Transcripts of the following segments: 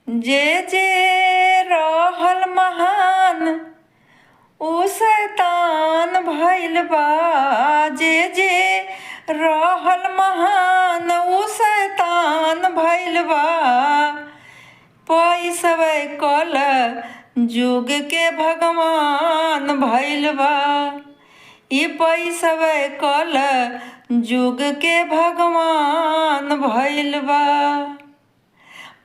जे जे रहल महान ऊ शैतान भइल बा। जे जे रहल महान ऊ शैतान भइल बा। पैसवे कल जुग के भगवान भइल बा। ई पैसवे कल जुग के भगवान भइल बा।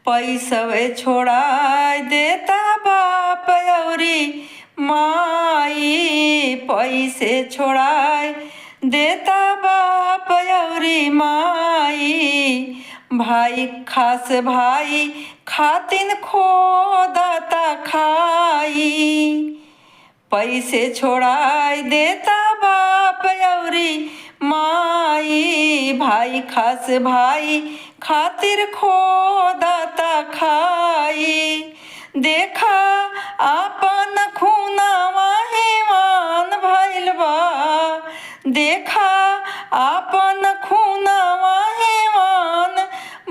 पैसवे छोड़ाय देता बाप अउरी माई। पैसे छोड़ाय देता बाप अउरी माई। भाई खास भाई खातिन खोदता खाई। पैसे छोड़ाय देता बाप अउरी माई। भाई खास भाई खातिर खोदता खाई। देखा आपन खूनावा हेवान भइल बा। देखा आपन खूनावा हेवान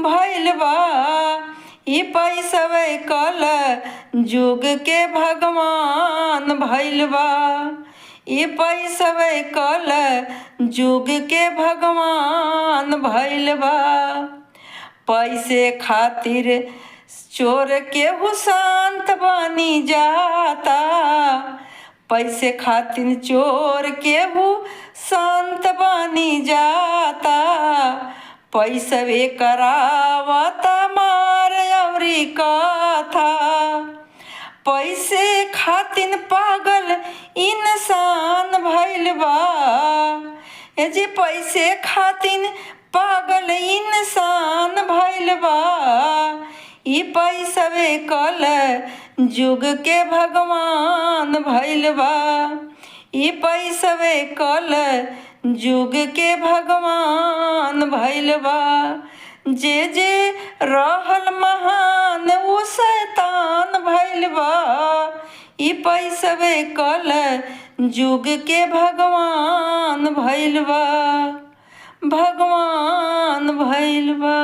भइल बा। ई पैसवे कल जुग के भगवान भइल बा। ई पैसवे कल जुग के भगवान भइल बा। पैसे खातिर चोर केहू शांत बनी जाता। पैसे खातिर चोर केहू संत बनी जाता। पैसवे करावता मार अउरी कथा। पैसे खातिन पागल इंसान भइल बा। ए जी पैसे खातिन पागल इंसान भइल बा। ई पैसवे कल जुग के भगवान भइल बा। ई पैसवे कल जुग के भगवान भइल बा। जे जे रहल महान ऊ शैतान भइल बा। ई पैसवे कल जुग के भगवान भइल बा। भगवान भइल बा।